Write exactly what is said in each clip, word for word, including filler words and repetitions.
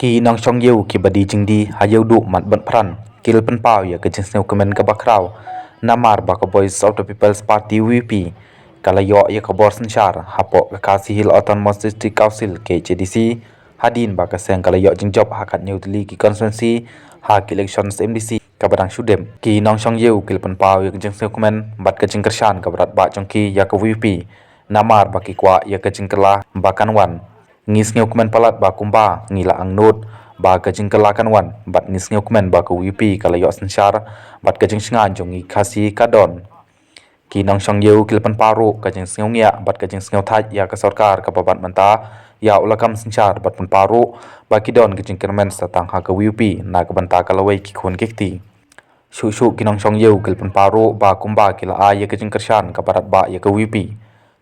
Ki nongshong iew kiba die jingdie ha Iew Duh Mat Bad Pran ki la pynpaw ïa ka jingsngewkmen kaba khraw namar ba ka Voice of the People's Party, V P, ka la ïoh ïa ka bor synshar hapoh ka Khasi Hills Autonomous District Council, K H A D C, hadien ba ka seng ka la ïoh jingjop ha katto katne tylli ki constituency ha ka election M D C kaba dang shu dep. Ki nongshong iew ki la pynpaw ïa ka jingsngewkmen bad ka jingkyrshan kaba radbah jong ki ïa ka V P namar ba ki kwah ïa ka jingkylla ba kan wan. Ngi sngewkmen palat ba kumba ngi la angnud ba ka jingkylla kan wan, bad ngi sngewkmen ba ka V P ka la ïoh synshar bad ka jingshngaiñ jong ngi Khasi ka don. Ki nongshong iew ki la pynpaw ruh ka jingsngewsynei bad ka jingsngewthait ïa ka sorkar kaba bad mynta ïa u la kam synshar, bad pynpaw ruh ba ki don ka jingkyrmen sa tang ha ka V P na ka bynta ka lawei ki khun ki kti. Shuh shuh ki nongshong iew ki la pynpaw ruh ba kumba ki la ai ïa ka jingkyrshan kaba radbah ïa ka V P,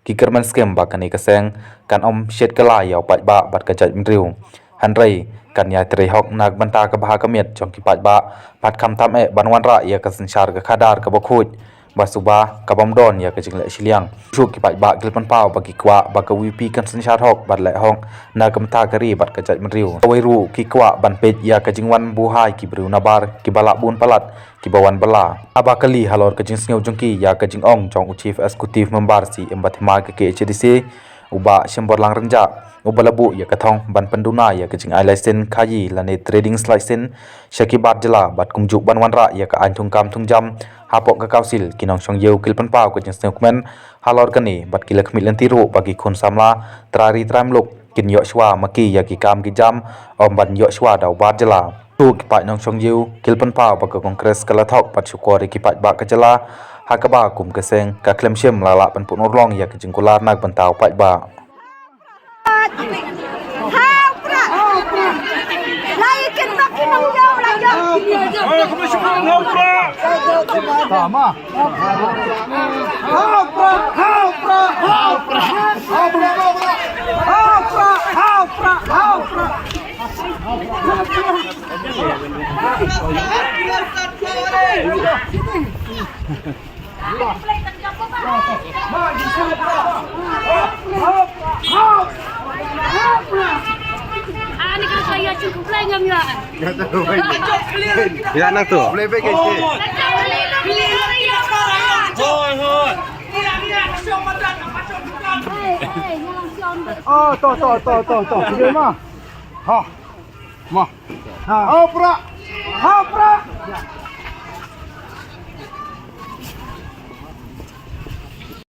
ki kyrmen skhem ba kane ka seng kan ym shet kylla ïa u paidbah bad ka jaitbynriew. Hynrei kan ïatrei hok na ka bynta ka bha ka miat jong ki paidbah, bad khamtam eh ban wanrah ïa ka synshar ka khadar kaba khuid, ba suba ka bym don ïa ka jingleh shiliang. Shuh ki paidbah ki la pynpaw ba ki kwah ba ka V P kan synshar hok bad leh hok na ka bynta ka ri bad ka jaitbynriew. Kawei ruh ki kwah ban peit ïa ka jingwan buhai ki briew nabar kiba lah bun palat kiba wan bylla. Haba kylli halor ka jingsngew jong ki ïa ka jingong jong u Chief Executive Member, C E M ba thymmai ka K H A D C, u Bah Shemborlang Rynjah, uba la buh ïa ka thong ban pynduna ïa ka jingai license khaïi lane trading license sha ki bar jylla bad kumjuh ban wanrah ïa ka aiñ thungkam thungjam hapoh ka Council, ki nongshong iew ki la pynpaw ka jingsngewkmen halor kane bad ki la khmih lynti ruh ba ki khun samla trai ri trai muluk kin ïoh shuwa ma ki ïa ki kam ki jam, ym ban ïoh shuwa da u bar jylla. Shuh ki paid nongshong iew ki la pynpaw ba ka Congress ka la thok bad shukor ïa ki paidbah ka jylla, ha kaba kum ka seng ka khlem shym la lah pynput urlong ïa ka jingkular na ka bynta u paidbah. Ïa nang tu. Oh, to, to, to, to, to. Sige, ma. Ha. Ma. Ha. Ha, pra. Ha, pra.